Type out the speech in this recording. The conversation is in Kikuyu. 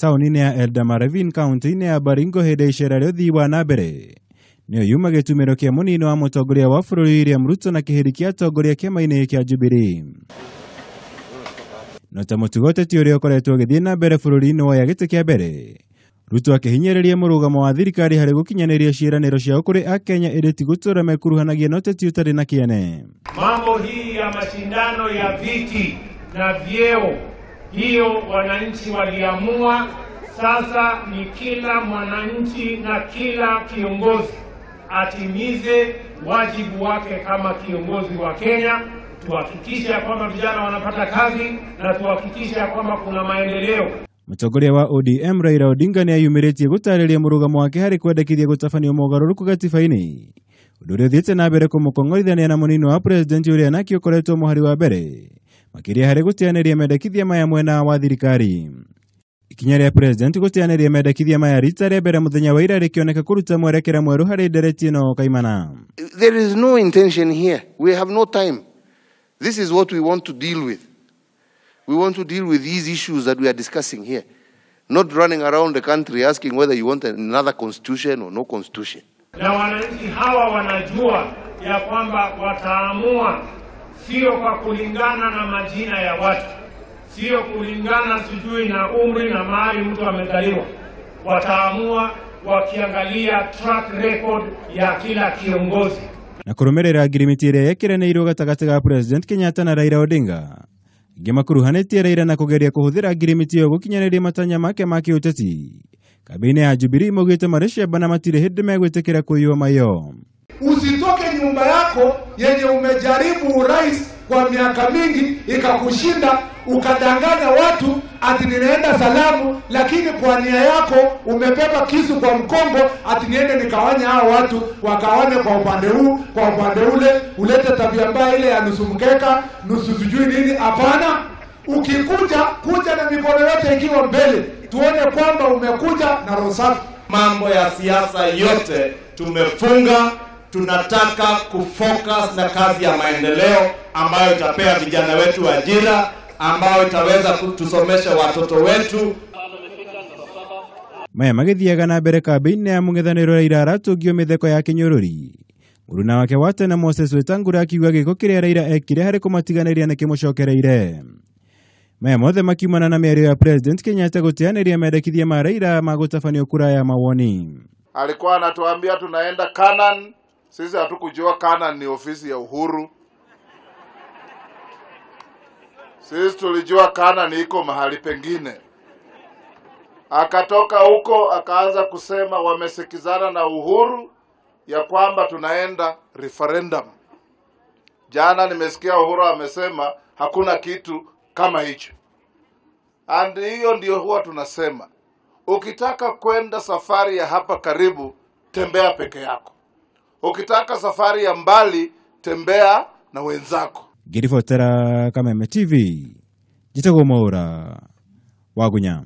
Taũni-inĩ ya Eldama Ravine kaunti-inĩ ya Baringo hĩndĩ ya icera rĩa ũthii wa na mbere. Nĩyo yuma gĩtumĩro kĩa mũnini wa mũtongoria wa bũrũri William Ruto na kĩhĩri kĩa atongoria kĩama-inĩ kĩa Jubilee. No ta mũtugo ũteti ũrĩa ũkoretwo ũgĩthiĩ na mbere bũrũri-inĩ woya gĩtĩ kĩa mbere, Ruto akĩhinyĩrĩria mũrũgamo wa thirikari harĩ gũkinyanĩria ciĩranĩro ciao kũrĩ Akenya ĩndĩ ti gũtũra mekuruhanagia na ũteti ũtarĩ na kĩene. Mambo hii ya mashindano ya viti na vyeo, hiyo wananchi waliamua. Sasa ni kila mwananchi na kila kiongozi atimize wajibu wake kama kiongozi wa Kenya. Tuhakikishe ya kwamba vijana wanapata kazi na tuhakikishe ya kwamba kuna maendeleo. Mũtongoria wa ODM Raila Odinga nĩeyumĩrĩtie gũtarĩria mũrũgamo wake harĩ kwendekithia gũtabanio mogarũrũku gatiba-inĩ, ũndũ ũrĩa ũthiĩte na mbere kũmũkong'orithania na mũnini wa president ũrĩa nake ũkoretwo mũhari wa mbere makĩria harĩ gũteanĩria mendekithia maya mwena wa thirikari. Ikinya rĩa president gũteanĩria mendekithia maya rita rĩa mbere mũthenya wa ira rĩkĩoneka kũruta mwerekera mwerũ harĩ ndereti ĩno kaimana. There is no intention here. We have no time. This is what we want to deal with. We want to deal with these issues that we are discussing here. Not running around the country asking whether you want another constitution or no constitution. Na wananchi hawa wanajua ya kwamba wataamua sio kwa kulingana na majina ya watu, sio kulingana sijui na umri na mahali mtu amezaliwa. Wataamua wakiangalia track record ya kila kiongozi. Na kũrũmĩrĩra ngirimiti ĩrĩa yekeranĩirwo gatagatĩ ga President Kenyatta na Raila Odinga, ingĩ makuruhanĩtie Raila na kũgeria kũhũthĩra ngirimiti ĩyo gũkinyanĩria matanya make ma kĩũteti. Kambĩini ya Jubilee maugĩte marĩ ciamba na matirĩ hĩndĩ megwĩtĩkĩra kũiywo maiyo. Usitoke nyumba yako yenye umejaribu urais kwa miaka mingi ikakushinda, ukadanganya watu ati ninaenda salamu, lakini kwa nia yako umebeba kisu kwa mkongo ati niende nikawanye hao watu wakaone kwa upande huu, kwa upande ule, ulete tabia mbaya ile ya nusu mkeka, nusu sijui nini. Hapana, ukikuja kuja na mikono yote ikiwa mbele, tuone kwamba umekuja na roho safi. Mambo ya siasa yote tumefunga. Tunataka kufocus na kazi ya maendeleo ambayo itapea vijana wetu ajira, ambayo itaweza kutusomesha watoto wetu. Maya magĩthiaga na mbere kambĩinĩ ya mũng'ethanĩro Raila aratũngio mĩtheko ya kĩnyũrũri. Mũruna wake wa tene Moses Wetangula akiuga gĩko kĩrĩa Raila ekire harĩ kũmatiganĩria nĩkĩmũcokereire. Maya mothe makiumana na mĩario ya President Kenyatta gũteanĩria mendekithia ma Raila ma gũtabanio kura ya mawoni. Alikuwa anatuambia tunaenda Canaan. Sisi hatukujua Canaan ni ofisi ya Uhuru. Sisi tulijua Canaan iko mahali pengine. Akatoka huko akaanza kusema wamesikizana na Uhuru ya kwamba tunaenda referendum. Jana nimesikia Uhuru amesema hakuna kitu kama hicho. And hiyo ndio huwa tunasema, ukitaka kwenda safari ya hapa karibu, tembea peke yako. Ukitaka safari ya mbali, tembea na wenzako. Ngĩribotera Kameme TV, njĩtagwo Mwaũra wa Gunya.